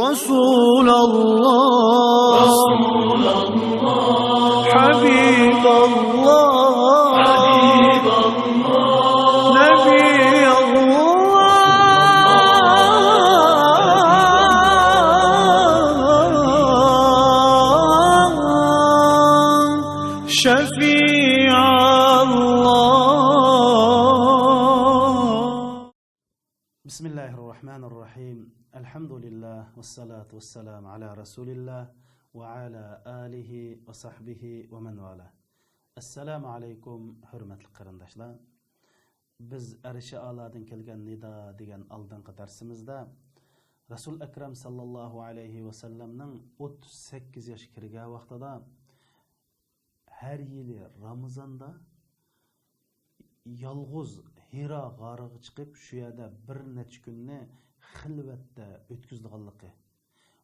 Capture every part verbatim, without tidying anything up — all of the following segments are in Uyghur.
رسول الله، حبيب الله، نبي الله، شفيع الله. بسم الله الرحمن الرحيم. الحمد لله والصلاة والسلام على رسول الله وعلى آله وصحبه ومن والاه. ئەسسالامۇ ئەلەيكۇم، ھۆرمەتلىك قېرىنداشلار. بىز ئەرشى ئالادىن كەلگەن نىدا دېگەن ئالدىنقى دەرسىمىزدە رەسۇل ئەكرەم ساللاللاھۇ ئەلەيھى ۋەسەللەمنىڭ ئوتتۇز سەككىز ياشقا كىرگەن ۋاقتىدا ھەر يىلى رامىزاندا يالغۇز ھىرا غارىغا چىقىپ، شۇ يەردە بىر نەچچە كۈننى خىلۋەتتە ئۆتكۈزىدىغانلىقى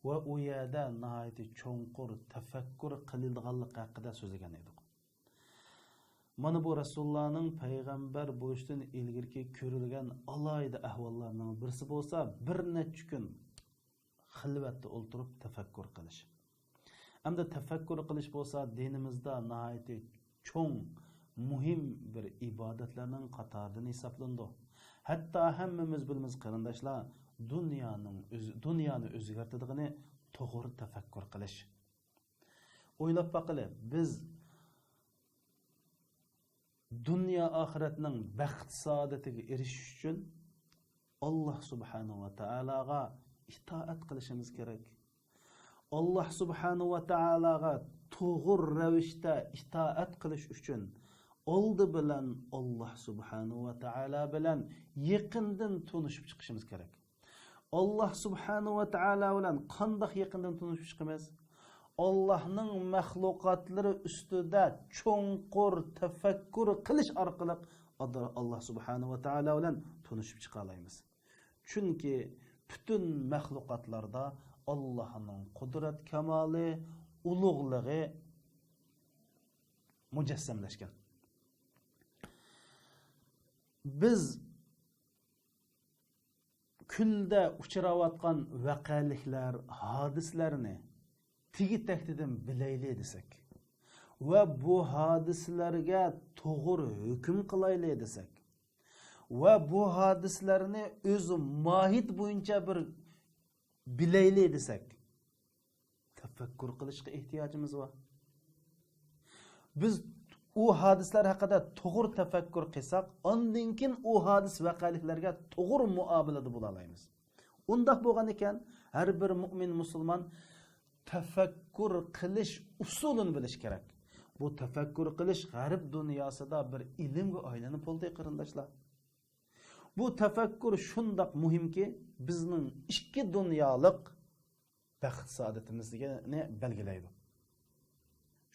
ۋە ئۇ يەردە ناھايىتى چوڭقۇر تەپەككۇر قىلىدىغانلىقى ھەققىدە سۆزلىگەن ئىدۇق. مانا بۇ رەسۇلۇللانىڭ پەيغەمبەر بولۇشتىن ئىلگىرىكى كۆرۈلگەن ئالاھىدە ئەھۋاللارنىڭ بىرسى بولسا، بىر نەچچە كۈن خىلۋەتتە ئولتۇرۇپ تەپەككۇر قىلىش. ئەمدى تەپەككۇر قىلىش بولسا دىنىمىزدا ناھايىتى چوڭ، مۇھىم بىر ئىبادەتلەرنىڭ قاتارىدىن ھېسابلىنىدۇ. ھەتتا ھەممىمىز بىلىمىز، قېرىنداشلار، دۇنيانىڭ ئۆز-، دۇنيانى ئۆزگەرتىدىغىنى توغرا تەپەككۇر قىلىش. ئويلاپ باقىلى، بىز دۇنيا ئاخىرەتنىڭ بەخت سائادىتىگە ئېرىشىش ئۈچۈن ئاللاھ سۇبھانەھۇ ۋە تائالاغا ئىتائەت قىلىشىمىز كېرەك. ئاللاھ سۇبھانەھۇ ۋە تائالاغا توغرا رەۋىشتە ئىتائەت قىلىش ئۈچۈن ئالدى بىلەن ئاللاھ سۇبھانەھۇ ۋە تائالا بىلەن يېقىندىن تونۇشۇپ چىقىشىمىز كېرەك. ئاللاھ سۇبھانەھۇ ۋە تائالا بىلەن قانداق يېقىندىن تونۇشۇپ چىقىمىز؟ ئاللاھنىڭ مەخلۇقاتلىرى ئۈستىدە چوڭقۇر تەپەككۇر قىلىش ئارقىلىق ئاللاھ سۇبھانەھۇ ۋە تائالا بىلەن تونۇشۇپ چىقالايمىز. چۈنكى پۈتۈن مەخلۇقاتلاردا ئاللاھنىڭ قۇدرەت كامالى، ئۇلۇغلۇقى مۇجەسسەملەشكەن. بىز كۈندە ئۇچراۋاتقان ۋەقەلىكلەر، ھادىسىلەرنى تېگى تەكتىدىن بىلەيلى دېسەك ۋە بۇ ھادىسىلەرگە توغرا ھۆكۈم قىلايلى دېسەك ۋە بۇ ھادىسىلەرنى ئۆز ماھىيىتى بويىچە بىر بىلەيلى دېسەك، تەپەككۇر قىلىشقا ئېھتىياجىمىز بار. بىز ئۇ ھادىسىلەر ھەققىدە توغرا تەپەككۇر قىلساق، ئاندىن كېيىن ئۇ ھادىسە ۋەقەلىكلەرگە توغرا مۇئامىلىدە بولالايمىز. ئۇنداق بولغان ئىكەن، ھەر بىر مۇئمىن مۇسۇلمان تەپەككۇر قىلىش ئۇسۇلىنى بىلىشى كېرەك. بۇ تەپەككۇر قىلىش غەرب دۇنياسىدا بىر ئىلىمگە ئايلىنىپ بولدى، قېرىنداشلار. بۇ تەپەككۇر شۇنداق مۇھىمكى، بىزنىڭ ئىككى دۇنيالىق بەخت سائادىتىمىزنى بەلگىلەيدۇ.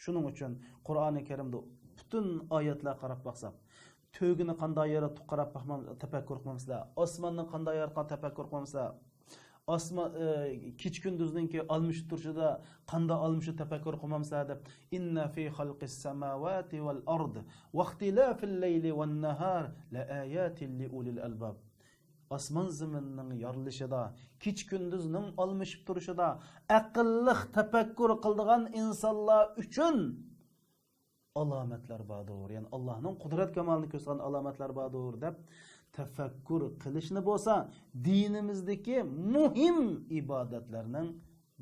شۇنىڭ ئۈچۈن قۇرئانى كەرىمدە پۈتۈن ئايەتلەرگە قاراپ باقساق، تۆگىنى قانداق ياراتقان قاراپ باقمام-، تەپەككۇر قىلمامسىلەر؟ ئاسماننى قانداق ياراتقان تەپەككۇر قىلمامسىلەر؟ ئاسما-، ئى، كېچە كۈندۈزنىڭكى ئالمىشىپ تۇرۇشىدا قانداق ئالمىشىپ تەپەككۇر قىلمامسىلەر دەپ. إن في خلق السماوات والأرض واختلاف الليل والنهار لآيات لأولي الألباب. ئاسمان زېمىننىڭ يارىلىشىدا، كېچە كۈندۈزنىڭ ئالمىشىپ تۇرۇشىدا ئەقىللىق تەپەككۇر قىلىدىغان ئىنسانلار ئۈچۈن ئالامەتلەر باردۇر، يەنى ئاللاھنىڭ قۇدرەت كامالىنى كۆرسىتىدىغان ئالامەتلەر باردۇر دەپ تەپەككۇر قىلىشنى بولسا دىنىمىزدىكى مۇھىم ئىبادەتلەرنىڭ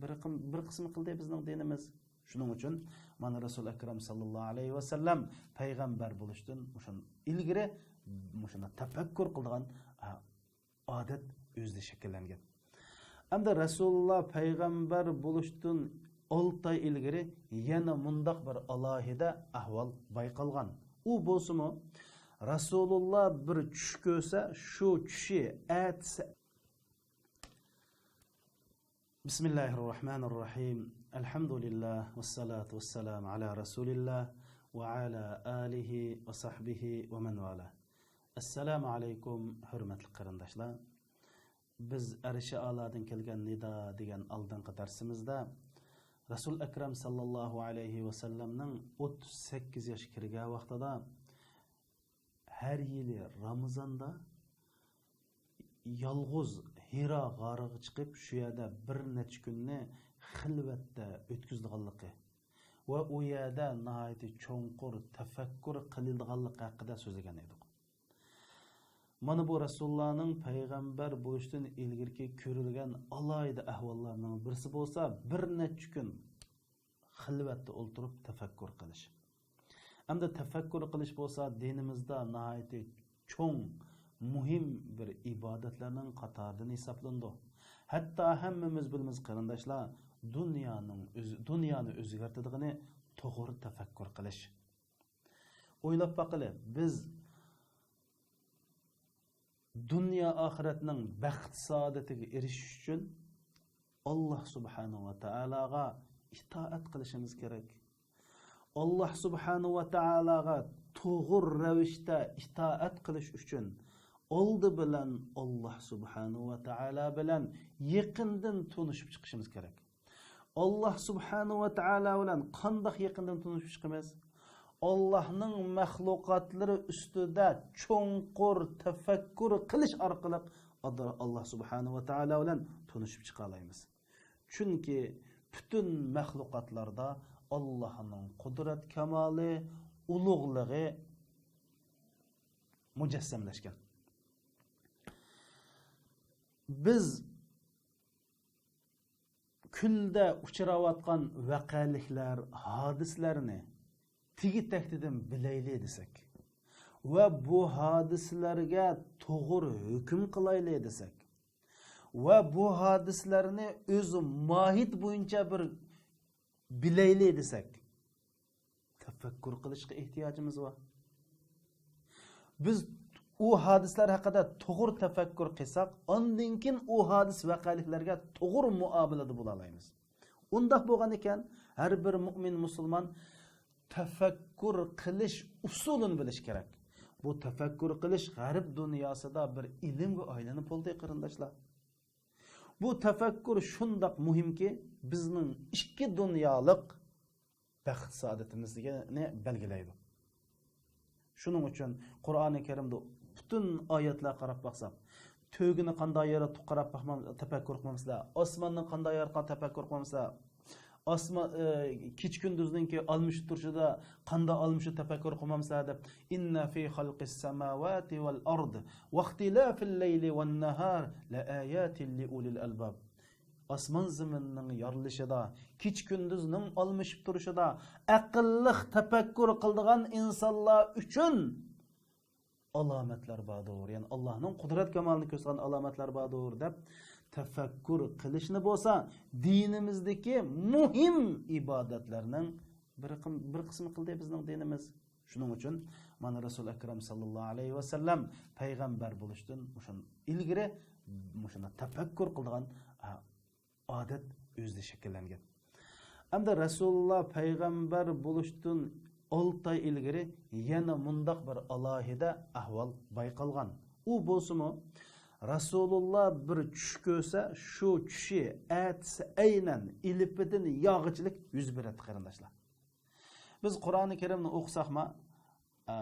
بىر قىم-، بىر قىسمى قىلدى بىزنىڭ دىنىمىز. شۇنىڭ ئۈچۈن مانا رەسۇل ئەكرەم ساللاللاھۇ ئەلەيھى ۋەسەللەم پەيغەمبەر بولۇشتىن مۇشۇ ئىلگىرى مۇشۇنداق تەپەككۇر قىلىدىغان، ئا، ئادەت ئۆزىدە شەكىللەنگەن. ئەمدى رەسۇلۇللا پەيغەمبەر بولۇشتىن ئالتە ئاي ئىلگىرى يەنە مۇنداق بىر ئالاھىدە ئەھۋال بايقالغان. ئۇ بولسىمۇ، رەسۇلۇللا بىر چۈش كۆرسە، شۇ چۈشى ئەتىسى. بسم الله الرحمن الرحيم. الحمد لله والصلاة والسلام على رسول الله وعلى آله وصحبه ومن والاه. ئەسسالامۇ ئەلەيكۇم، ھۆرمەتلىك قېرىنداشلار. بىز ئەرشى ئالادىن كەلگەن نىدا دېگەن ئالدىنقى دەرسىمىزدە رەسۇل ئەكرەم ساللاللاھۇ ئەلەيھى ۋەسەللەمنىڭ ئوتتۇز سەككىز ياشقا كىرگەن ۋاقتىدا ھەر يىلى رامىزاندا يالغۇز ھىرا غارىغا چىقىپ، شۇ يەردە بىر نەچچە كۈننى خىلۋەتتە ئۆتكۈزىدىغانلىقى ۋە ئۇ يەردە ناھايىتى چوڭقۇر تەپەككۇر قىلىدىغانلىقى ھەققىدە سۆزلىگەن ئىدۇق. مانا بۇ رەسۇلۇللانىڭ پەيغەمبەر بولۇشتىن ئىلگىرىكى كۆرۈلگەن ئالاھىدە ئەھۋاللارنىڭ بىرسى بولسا، بىر نەچچە كۈن خىلۋەتتە ئولتۇرۇپ تەپەككۇر قىلىش. ئەمدى تەپەككۇر قىلىش بولسا دىنىمىزدا ناھايىتى چوڭ، مۇھىم بىر ئىبادەتلەرنىڭ قاتارىدىن ھېسابلىنىدۇ. ھەتتا ھەممىمىز بىلىمىز، قېرىنداشلار، دۇنيانىڭ ئۆز-، دۇنيانى ئۆزگەرتىدىغىنى توغرا تەپەككۇر قىلىش. ئويلاپ باقىلى، بىز دۇنيا ئاخىرەتنىڭ بەخت سائادىتىگە ئېرىشىش ئۈچۈن ئاللاھ سۇبھانەھۇ ۋە تائالاغا ئىتائەت قىلىشىمىز كېرەك. ئاللاھ سۇبھانەھۇ ۋە تائالاغا توغرا رەۋىشتە ئىتائەت قىلىش ئۈچۈن ئالدى بىلەن ئاللاھ سۇبھانەھۇ ۋە تائالا بىلەن يېقىندىن تونۇشۇپ چىقىشىمىز كېرەك. ئاللاھ سۇبھانەھۇ ۋە تائالا بىلەن قانداق يېقىندىن تونۇشۇپ چىقىمىز؟ ئاللاھنىڭ مەخلۇقاتلىرى ئۈستىدە چوڭقۇر تەپەككۇر قىلىش ئارقىلىق ئاللاھ سۇبھانەھۇ ۋە تائالا بىلەن تونۇشۇپ چىقالايمىز. چۈنكى پۈتۈن مەخلۇقاتلاردا ئاللاھنىڭ قۇدرەت كامالى، ئۇلۇغلۇقى مۇجەسسەملەشكەن. بىز كۈندە ئۇچراۋاتقان ۋەقەلىكلەر، ھادىسىلەرنى تېگى-تەكتىدىن بىلەيلى دېسەك ۋە بۇ ھادىسىلەرگە توغرا ھۆكۈم قىلايلى دېسەك ۋە بۇ ھادىسىلەرنى ئۆز ماھىيىتى بويىچە بىر بىلەيلى دېسەك، تەپەككۇر قىلىشقا ئېھتىياجىمىز بار. بىز ئۇ ھادىسىلەر ھەققىدە توغرا تەپەككۇر قىلساق، ئاندىن كېيىن ئۇ ھادىسە ۋەقەلىكلەرگە توغرا مۇئامىلىدە بولالايمىز. ئۇنداق بولغان ئىكەن، ھەر بىر مۇئمىن مۇسۇلمان تەپەككۇر قىلىش ئۇسۇلىنى بىلىشى كېرەك. بۇ تەپەككۇر قىلىش غەرب دۇنياسىدا بىر ئىلىمگە ئايلىنىپ بولدى، قېرىنداشلار. بۇ تەپەككۇر شۇنداق مۇھىمكى، بىزنىڭ ئىككى دۇنيالىق بەخت سائادىتىمىزنى بەلگىلەيدۇ. شۇنىڭ ئۈچۈن قۇرئانى كەرىمدە پۈتۈن ئايەتلەرگە قاراپ باقساق، تۆگىنى قانداق ياراتقان قاراپ باقمام-، تەپەككۇر قىلمامسىلەر؟ ئاسماننى قانداق ياراتقان تەپەككۇر قىلمامسىلەر؟ ئاسما-، ئى، كېچە كۈندۈزنىڭكى ئالمىشىپ تۇرۇشىدا قانداق ئالمىشىپ تەپەككۇر قىلمامسىلەر دەپ. إن في خلق السماوات والأرض واختلاف الليل والنهار لآيات لأولي الألباب. ئاسمان زېمىننىڭ يارىلىشىدا، كېچە كۈندۈزنىڭ ئالمىشىپ تۇرۇشىدا ئەقىللىق تەپەككۇر قىلىدىغان ئىنسانلار ئۈچۈن ئالامەتلەر باردۇر، يەنى ئاللاھنىڭ قۇدرەت كامالىنى كۆرسىتىدىغان ئالامەتلەر باردۇر دەپ تەپەككۇر قىلىشنى بولسا دىنىمىزدىكى مۇھىم ئىبادەتلەرنىڭ بىر قىم-، بىر قىسمى قىلدى بىزنىڭ دىنىمىز. شۇنىڭ ئۈچۈن مانا رەسۇل ئەكرەم ساللاللاھۇ ئەلەيھى ۋەسەللەم پەيغەمبەر بولۇشتىن مۇشۇن ئىلگىرى مۇشۇنداق تەپەككۇر قىلىدىغان، ئا، ئادەت ئۆزىدە شەكىللەنگەن. ئەمدى رەسۇلۇللا پەيغەمبەر بولۇشتىن ئالتە ئاي ئىلگىرى يەنە مۇنداق بىر ئالاھىدە ئەھۋال بايقالغان. ئۇ بولسىمۇ، رەسۇلۇللا بىر چۈش كۆرسە، شۇ چۈشى ئەتىسى ئەينەن ئېلىپىدىن ياغىچىلىك يۈز بېرەتتى، قېرىنداشلار. بىز قۇرئانى كەرىمنى ئوقۇساقما، ئە،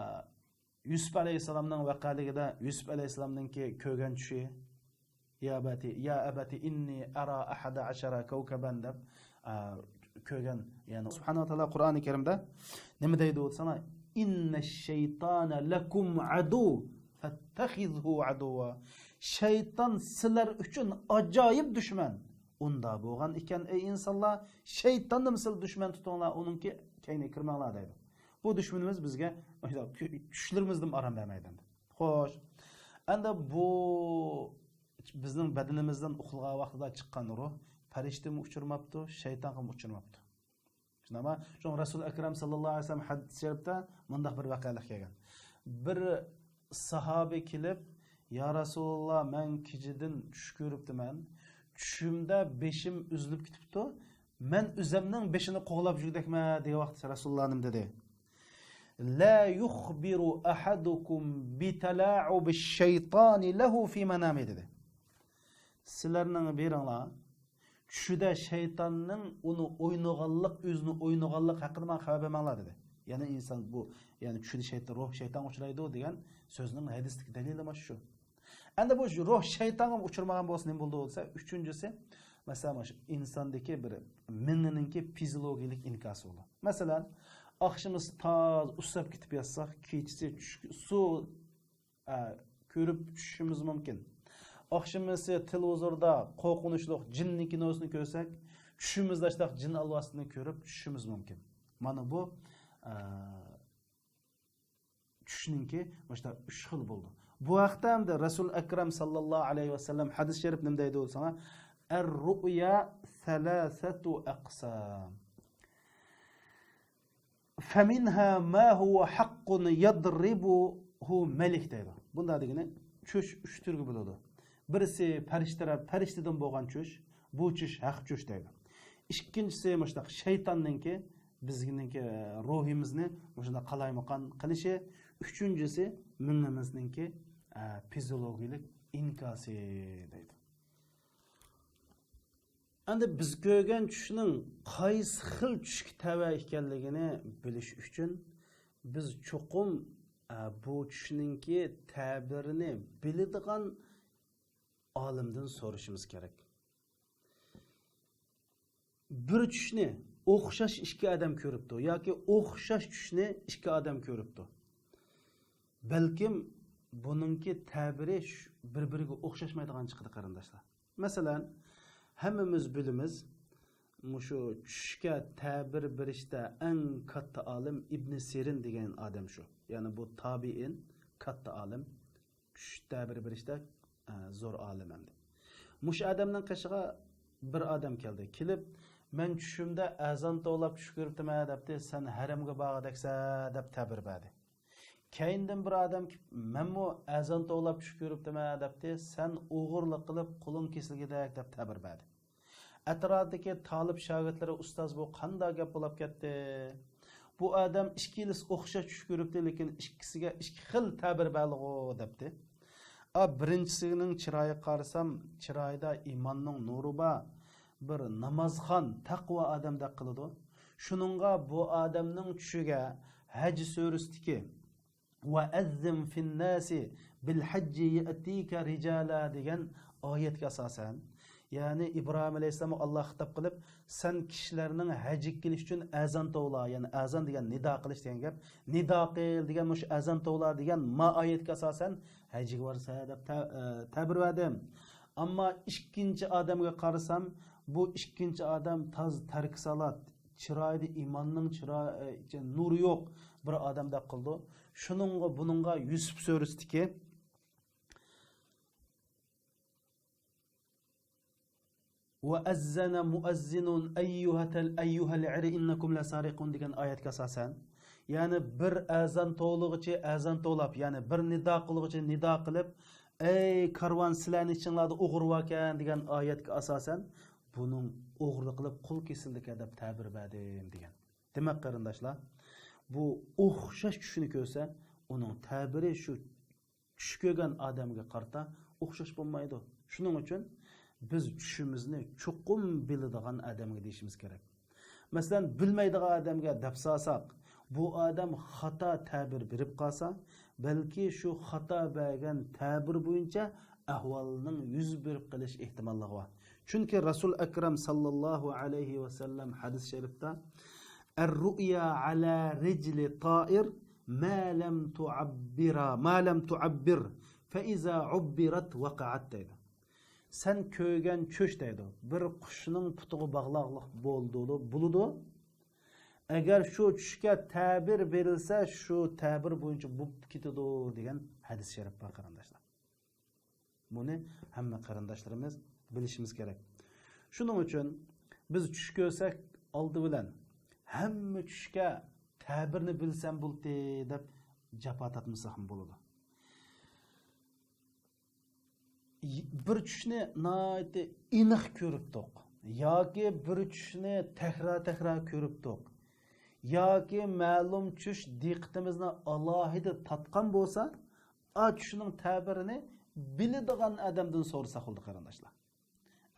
يۈسۈپ ئەلەيھىسسالامنىڭ ۋەقەلىكىدە يۈسۈپ ئەلەيھىسسالامنىڭكى كۆرگەن چۈشى، يا ئەبەتى، يا ئەبەتى ئىننى ئەرا ئەھەدە ئەشەرە كەۋكەبەن دەپ، ئە، كۆرگەن. يەنى سۇبھانەھۇ ۋە تائالا قۇرئانى كەرىمدە نېمە دەيدۇ دېسەڭلار؟ إن الشيطان لكم عدو فاتخذوه عدوا. شەيتان سىلەر ئۈچۈن ئاجايىپ دۈشمەن. ئۇنداق بولغان ئىكەن، ئەي ئىنسانلار، شەيتاننىمۇ سىلەر دۈشمەن تۇتۇڭلار، ئۇنىڭكى كەينىگە كىرمەڭلار دەيدۇ. بۇ دۈشمىنىمىز بىزگە چۈشلىرىمىزدىمۇ ئارام بەرمەيدۇ ئەمدى. خوش. ئەمدى بۇ بىزنىڭ بەدىنىمىزدىن ئۇخلىغان ۋاقتىدا چىققان روھ پەرىشتىمۇ ئۇچرىماپتۇ، شەيتانغىمۇ ئۇچرىماپتۇ. شۇنداقمۇ؟ شۇڭا رەسۇل ئەكرەم ساللاللاھۇ ئەلەيھى ۋەسەللەم ھەدىس شەرىپتە مۇنداق بىر ۋەقەلىك كەلگەن. بىر ساھابە كېلىپ، يا رەسۇلاللا، مەن كېچىدىن چۈش كۆرۈپتىمەن. چۈشۈمدە بېشىم ئۈزۈلۈپ كېتىپتۇ. مەن ئۆزەمنىڭ بېشىنى قوغلاپ يۈرگۈدەكمەن دېگەن ۋاقىتتا رەسۇلۇللا نېمە دېدى؟ لا يخبر أحدكم بتلاعب الشيطان له في منامه دېدى. سىلەرنىڭ بىرىڭلار چۈشىدە شەيتاننىڭ ئۇنى ئوينىغانلىق، ئۆزىنى ئوينىغانلىق ھەققىدە ماڭا خەۋەر بەرمەڭلار دېدى. يەنى ئىنسان بۇ، يەنى چۈشىدە شەيتان، روھ شەيتانغا ئۇچرايدۇ دېگەن سۆزنىڭ ھەدىستىكى دەلىلى مانا شۇ. ئەمدى بۇ روھ شەيتانغا ئۇچرىمىغان بولسا نېمە بولىدۇ دېسە، ئۈچىنچىسى، مەسىلەن، مانا شۇ ئىنساندىكى بىر مېڭىنىڭكى فىزىولوگىيىلىك ئىنكاسى بولىدۇ. مەسىلەن، ئاخشىمىسى تازا ئۇسساپ كېتىپ ياتساق، كېچىسى چۈش، سۇ، ئە، كۆرۈپ چۈشىشىمىز مۇمكىن. ئاخشىمىسى تېلېۋىزوردا قورقۇنچلۇق جىننىڭ كىنوسىنى كۆرسەك، چۈشىمىزدە شۇنداق جىن ئالۋاستىنى كۆرۈپ چۈشىشىمىز مۇمكىن. مانا بۇ، ئە، چۈشنىڭكى مۇشۇنداق ئۈچ خىل بولىدۇ. بۇ ھەقتە ئەمدى رەسۇل ئەكرەم ساللاللاھۇ ئەلەيھى ۋەسەللەم ھەدىس شەرىپ نېمە دەيدۇ دېسەڭلار، الرؤيا ثلاثة أقسام، فمنها ما هو حق يضربه ملك دەيدۇ. بۇنداق دېگىنى چۈش ئۈچ تۈرگە بۆلىدۇ. بىرسى پەرىشتىلەر، پەرىشتىدىن بولغان چۈش، بۇ چۈش ھەق چۈش دەيدۇ. ئىككىنچىسى مۇشۇنداق شەيتاننىڭكى، بىزنىڭكى روھىمىزنى مۇشۇنداق قالايمىقان قىلىشى. ئۈچىنچىسى مېڭىمىزنىڭكى، ئە، فىزىولوگىيىلىك ئىنكاسى دەيدۇ. ئەمدى بىز كۆرگەن چۈشنىڭ قايسى خىل چۈشكە تەۋە ئىكەنلىكىنى بىلىش ئۈچۈن بىز چوقۇم، ئە، بۇ چۈشنىڭكى تەبىرىنى بىلىدىغان ئالىمدىن سورىشىمىز كېرەك. بىر چۈشنى ئوخشاش ئىككى ئادەم كۆرۈپتۇ ياكى ئوخشاش چۈشنى ئىككى ئادەم كۆرۈپتۇ. بەلكىم بۇنىڭكى تەبىرى شۇ، بىر-بىرىگە ئوخشاشمايدىغان چىقىدۇ، قېرىنداشلار. مەسىلەن، ھەممىمىز بىلىمىز، مۇشۇ چۈشكە تەبىر بېرىشتە ئەڭ كاتتا ئالىم ئىبنى سىرىن دېگەن ئادەم شۇ. يەنى بۇ تابىئىن، كاتتا ئالىم. چۈش تەبىر بېرىشتە، ئە، زور ئالىم ئەمدى. مۇشۇ ئادەمنىڭ قېشىغا بىر ئادەم كەلدى. كېلىپ، «مەن چۈشۈمدە ئەزان توۋلاپ چۈش كۆرۈپتىمەن» دەپتى، «سەن ھەرەمگە بارغۇدەكسەن» دەپ تەبىر بەردى. كەينىدىن بىر ئادەم كېلىپ، «مەنمۇ ئەزان توۋلاپ چۈش كۆرۈپتىمەن» دەپتى، «سەن ئوغرىلىق قىلىپ قولۇڭ كېسىلگۈدەك» دەپ تەبىر بەردى. ئەتراپتىكى تالىپ شاگىرتلىرى، «ئۇستاز، بۇ قانداق گەپ بولاپ كەتتى؟ بۇ ئادەم ئىككىلىسى ئوخشاش چۈش كۆرۈپتۇ، لېكىن ئىككىسىگە ئىككى خىل تەبىر بەردىغۇ» دەپتى. «ئا، بىرىنچىسىنىڭ چىرايىغا قارىسام، چىرايىدا ئىماننىڭ نۇرى بار، بىر نامازخان، تەقۋا ئادەمدەك قىلىدۇ. شۇنىڭغا بۇ ئادەمنىڭ چۈشىگە ھەج سۈرىسىدىكى، وأذن في الناس بالحج يأتوك رجالا» دېگەن ئايەتكە ئاساسەن، يەنى ئىبراھىم ئەلەيھىسسالامغا ئاللا خىتاب قىلىپ، «سەن كىشىلەرنىڭ ھەجگە كېلىش ئۈچۈن ئەزان توۋلا»، يەنى ئەزان دېگەن نىدا قىلىش دېگەن گەپ، «نىدا قىل» دېگەن مۇشۇ «ئەزان توۋلا» دېگەن ما ئايەتكە ئاساسەن ھەجگە بارسا دەپ تە-، ئە، تەبىر بەردىم. ئەمما ئىككىنچى ئادەمگە قارىسام، بۇ ئىككىنچى ئادەم تاز تەرك سالات، چىرايىدا ئىماننىڭ چىرا-، ئە، نۇرى يوق بىر ئادەمدەك قىلىدۇ. شۇنىڭغا، بۇنىڭغا يۈسۈپ سۈرىسىدىكى «وأذن مؤذن أيها، أيها العر إنكم لسارقون» دېگەن ئايەتكە ئاساسەن، يەنى بىر ئەزان توۋلىغۇچى ئەزان توۋلاپ، يەنى بىر نىدا قىلغۇچى نىدا قىلىپ، «ئەي كارۋان، سىلەرنىڭ ئىچىڭلاردا ئوغرى باركەن» دېگەن ئايەتكە ئاساسەن، بۇنىڭ «ئوغرىلىق قىلىپ قول كېسىلدىكەن» دەپ تەبىر بەردىم دېگەن. دېمەك، قېرىنداشلار، بۇ ئوخشاش چۈشنى كۆرسە، ئۇنىڭ تەبىرى شۇ چۈش كۆرگەن ئادەمگە قارىتا ئوخشاش بولمايدۇ. شۇنىڭ ئۈچۈن بىز چۈشىمىزنى چوقۇم بىلىدىغان ئادەمگە دېيىشىمىز كېرەك. مەسىلەن، بىلمەيدىغان ئادەمگە دەپ سالساق، بۇ ئادەم خاتا تەبىر بېرىپ قالسا، بەلكى شۇ خاتا بەرگەن تەبىر بويىچە ئەھۋالنىڭ يۈز بېرىپ قېلىش ئېھتىماللىقى بار. چۈنكى رەسۇل ئەكرەم ساللاللاھۇ ئەلەيھى ۋەسەللەم ھەدىس شەرىپتە، الرؤيا على رجل طائر ما لم تعبر، ما لم تعبر، فإذا عبرت وقعت دەيدۇ. سەن كۆرگەن چۈش دەيدۇ، بىر قۇشنىڭ پۇتىغا باغلاقلىق بولىدۇ، بولىدۇ. ئەگەر شۇ چۈشكە تەبىر بېرىلسە، شۇ تەبىر بويىچە بولۇپ كېتىدۇ دېگەن ھەدىس شەرىپ بار، قېرىنداشلار. بۇنى ھەممە قېرىنداشلىرىمىز بىلىشىمىز كېرەك. شۇنىڭ ئۈچۈن بىز چۈش كۆرسەك، ئالدى بىلەن ھەممە چۈشكە تەبىرنى بىلسەم بولدى دەپ جاپا تارتمىساقمۇ بولىدۇ. بىر چۈشنى ناھايىتى ئېنىق كۆرۈپتۇق ياكى بىر چۈشنى تەكرار-تەكرار كۆرۈپتۇق ياكى مەلۇم چۈش دىققىتىمىزنى ئالاھىدە تارتقان بولسا، ئا چۈشنىڭ تەبىرىنى بىلىدىغان ئادەمدىن سورىساق بولىدۇ، قېرىنداشلار.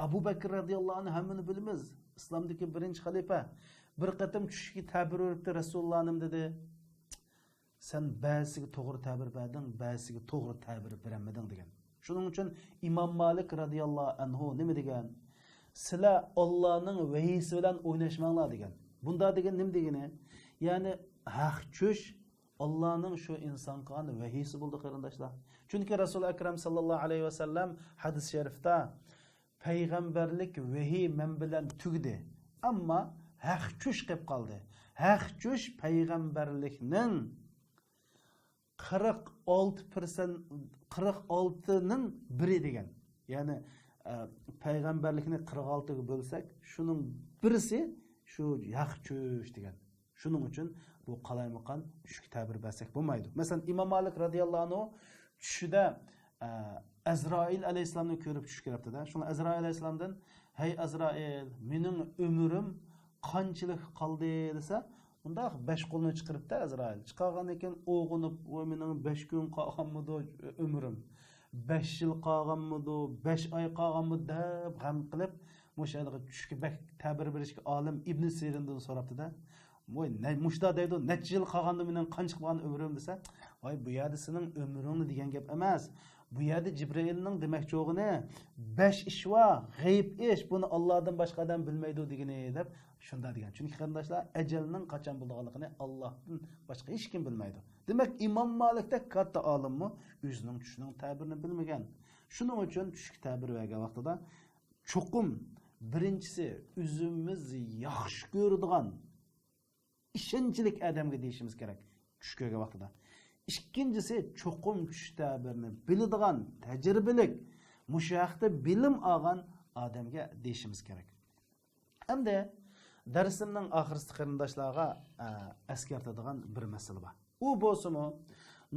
ئەبۇ بەكرى رەزىياللاھۇ ئەنھۇ ھەممىنى بىلىمىز. ئىسلامدىكى بىرىنچى خەلىپە. بىر قېتىم چۈشكە تەبىر بېرىپتۇ، رەسۇلۇللا نېمە دېدى؟ سەن بەزىسىگە توغرا تەبىر بەردىڭ، بەزىسىگە توغرا تەبىر بېرەلمىدىڭ دېگەن. شۇنىڭ ئۈچۈن ئىمام مالىك رەزىياللاھۇ ئەنھۇ نېمە دېگەن؟ سىلەر ئاللانىڭ ۋەھىيسى بىلەن ئويناشماڭلار دېگەن. بۇندا دېگەن نېمە دېگىنى؟ يەنى ھەق چۈش ئاللانىڭ شۇ ئىنسانغا قىلغان ۋەھىيسى بولدى، قېرىنداشلار. چۈنكى رەسۇل ئەكرەم ساللاللاھۇ ئەلەيھى ۋەسەللەم ھەدىس شەرىفتە، پەيغەمبەرلىك ۋەھىي مەن بىلەن تۈگىدى. ئەمما ھەق چۈش قېلىپ قالدى. ھەق چۈش پەيغەمبەرلىكنىڭ قىرىق ئالتە پىرسەنت، قىرىق ئالتىنىڭ بىرى دېگەن. يەنى، ئە، پەيغەمبەرلىكنى قىرىق ئالتىگە بۆلسەك، شۇنىڭ بىرسى شۇ ھەق چۈش دېگەن. شۇنىڭ ئۈچۈن بۇ قالايمىقان چۈشكە تەبىر بەرسەك بولمايدۇ. مەسىلەن، ئىمام مالىك رەزىياللاھۇ ئەنھۇ چۈشىدە، ئە، ئەزرائىل ئەلەيھىسسالامنى كۆرۈپ چۈش كۆرۈپتۇ-دە. شۇڭا ئەزرائىل ئەلەيھىسسالامدىن، «ھەي ئەزرائىل، مېنىڭ ئۆمرۈم قانچىلىك قالدى؟» دېسە، مۇنداق بەش قولىنى چىقىرىپتۇ ئەزرائىل. چىقارغاندىن كېيىن ئويغىنىپ، «ۋاي، مېنىڭ بەش كۈن قالغانمىدۇ ئۆمرۈم؟ بەش يىل قالغانمىدۇ؟ بەش ئاي قالغانمىدۇ؟» دەپ غەم قىلىپ، مۇشۇ ھېلىقى چۈشكە بەك تەبىر بېرىشكە ئالىم ئىبنى سىرىندىن سوراپتۇ-دە. ۋاي، نە-، مۇشۇنداق دەيدۇ، «نەچچە يىل قالغاندۇ مېنىڭ قانچە قالغان ئۆمرۈم؟» دېسە، «ۋاي، بۇ يەردە سېنىڭ ئۆمرۈڭنى دېگەن گەپ ئەمەس. بۇ يەردە جىبرىئىلنىڭ دېمەكچى بولغىنى، بەش ئىش بار، غەيىب ئىش، بۇنى ئاللادىن باشقا ئادەم بىلمەيدۇ دېگىنى» دەپ شۇنداق دېگەن. چۈنكى قېرىنداشلار، ئەجەلنىڭ قاچان بولىدىغانلىقىنى ئاللادىن باشقا ھېچكىم بىلمەيدۇ. دېمەك، ئىمام مالىكتەك كاتتا ئالىممۇ ئۆزىنىڭ چۈشىنىڭ تەبىرىنى بىلمىگەن. شۇنىڭ ئۈچۈن چۈشكە تەبىر بەرگەن ۋاقتىدا چوقۇم بىرىنچىسى ئۆزىمىز ياخشى كۆرىدىغان ئىشەنچلىك ئادەمگە دېيىشىمىز كېرەك چۈش كۆرگەن ۋاقتىدا. ئىككىنچىسى، چوقۇم چۈش تەبىرىنى بىلىدىغان، تەجرىبىلىك، مۇشۇ ھەقتە بىلىم ئالغان ئادەمگە دېيىشىمىز كېرەك. ئەمدى دەرسىمنىڭ ئاخىرىسىدا قېرىنداشلارغا، ئە، ئەسكەرتىدىغان بىر مەسىلە بار. ئۇ بولسىمۇ،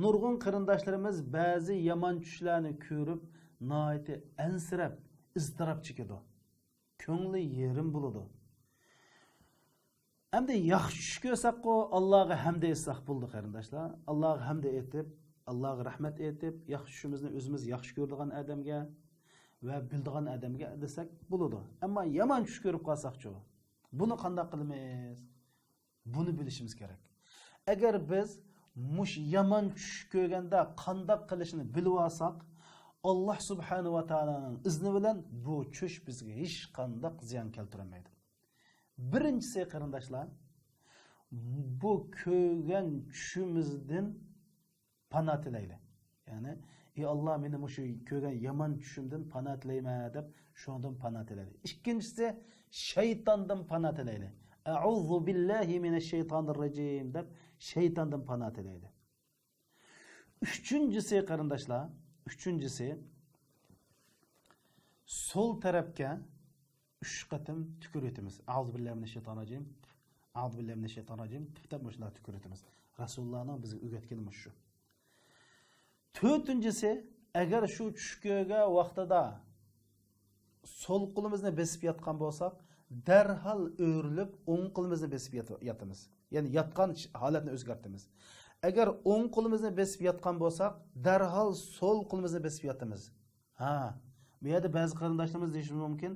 نۇرغۇن قېرىنداشلىرىمىز بەزى يامان چۈشلەرنى كۆرۈپ، ناھايىتى ئەنسىرەپ، ئىزتىراپ چېكىدۇ. كۆڭلى يېرىم بولىدۇ. ئەمدى ياخشى چۈش كۆرسەكقۇ، ئاللاغا ھەمدە ئېيتساق بولىدۇ، قېرىنداشلار. ئاللاغا ھەمدە ئېيتىپ، ئاللاغا رەھمەت ئېيتىپ، ياخشى چۈشىمىزنى ئۆزىمىز ياخشى كۆرىدىغان ئادەمگە ۋە بىلىدىغان ئادەمگە دېسەك بولىدۇ. ئەمما يامان چۈش كۆرۈپ قالساقچۇ؟ بۇنى قانداق قىلىمىز؟ بۇنى بىلىشىمىز كېرەك. ئەگەر بىز مۇشۇ يامان چۈش كۆرگەندە قانداق قىلىشنى بىلىۋالساق، ئاللا سۇبھانەھۇ ۋە تائالانىڭ ئىزنى بىلەن بۇ چۈش بىزگە ھېچقانداق زىيان كەلتۈرەلمەيدۇ. بىرىنچىسى، قېرىنداشلار، بۇ كۆرگەن چۈشىمىزدىن پانا تىلەيلى. يەنى، «ئى ئاللا، مېنى مۇشۇ كۆرگەن يامان چۈشۈمدىن پانا تىلەيمەن» دەپ، شۇنىڭدىن پانا تىلەيلى. ئىككىنچىسى، شەيتاندىن پانا تىلەيلى. «ئەئۇزۇ بىللاھى مىنەششەيتانىررەجىم» دەپ، شەيتاندىن پانا تىلەيلى. ئۈچىنچىسى، قېرىنداشلار، ئۈچىنچىسى، سول تەرەپكە ئۈچ قېتىم تۈكۈرۈۋېتىمىز. «ئەئۇزۇ بىللاھى مىنەششەيتانىررەجىم، ئەئۇزۇ بىللاھى مىنەششەيتانىررەجىم» دەپ مۇشۇنداق تۈكۈرۈۋېتىمىز. رەسۇلۇللانىڭ بىزگە ئۆگەتكىنى مۇشۇ. تۆتىنچىسى، ئەگەر شۇ چۈش كۆرگەن ۋاقتىدا سول قولىمىزنى بېسىپ ياتقان بولساق، دەرھال ئۆرۈلۈپ ئوڭ قولىمىزنى بېسىپ يات-، ياتىمىز. يەنى ياتقان ش-، ھالەتنى ئۆزگەرتىمىز. ئەگەر ئوڭ قولىمىزنى بېسىپ ياتقان بولساق، دەرھال سول قولىمىزنى بېسىپ ياتىمىز. ھا، بۇ يەردە بەزى قېرىنداشلىرىمىز دېيىشى مۇمكىن،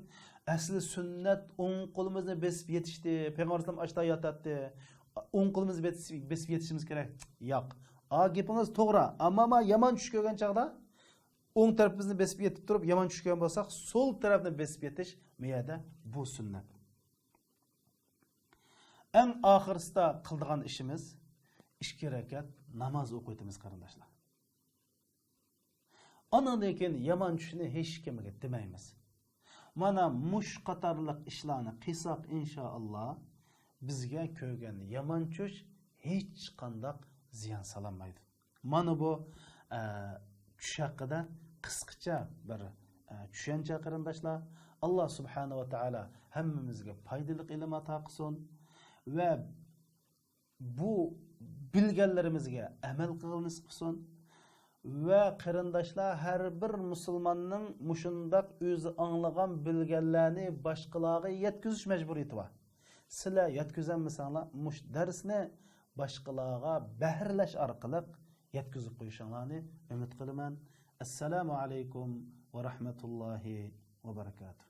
«ئەسلى سۈننەت ئوڭ قولىمىزنى بېسىپ يېتىشتى، پەيغەمبەر ئەلەيھىسسالام ئاشتا ياتاتتى، ئوڭ قولىمىزنى بېسىپ، بېسىپ يېتىشىمىز كېرەك.» ياق. ئا، گېپىڭىز توغرا، ئەمما ما يامان چۈش كۆرگەن چاغدا ئوڭ تەرىپىمىزنى بېسىپ يېتىپ تۇرۇپ يامان چۈش كۆرگەن بولساق، سول تەرەپنى بېسىپ يېتىش بۇ يەردە بۇ سۈننەت. ئەڭ ئاخىرسىدا قىلىدىغان ئىشىمىز، ئىككى رەكەت ناماز ئوقۇۋېتىمىز، قېرىنداشلار. ئانىڭدىن كېيىن يامان چۈشنى ھېچكىمگە دېمەيمىز. مانا مۇشۇ قاتارلىق ئىشلارنى قىلساق، ئىنشائاللا، بىزگە كۆرگەن يامان چۈش ھېچقانداق زىيان سالالمايدۇ. مانا بۇ، ئە، چۈش ھەققىدە قىسقىچە بىر، ئە، چۈشەنچە، قېرىنداشلار. ئاللا سۇبھانەھۇ ۋە تائالا ھەممىمىزگە پايدىلىق ئىلىم ئاتا قىلسۇن ۋە بۇ بىلگەنلىرىمىزگە ئەمەل قىلغىلى نېسىپ قىلسۇن. ۋە قېرىنداشلار، ھەر بىر مۇسۇلماننىڭ مۇشۇنداق ئۆزى ئاڭلىغان، بىلگەنلەرنى باشقىلارغا يەتكۈزۈش مەجبۇرىيىتى بار. سىلەر يەتكۈزەلمىسەڭلار، مۇشۇ دەرسنى باشقىلارغا بەھرىلەش ئارقىلىق يەتكۈزۈپ قويۇشۇڭلارنى ئۈمىد قىلىمەن. ئەسسالامۇ ئەلەيكۇم ۋە رەھمەتۇللاھى ۋە بەرىكاتۇھ.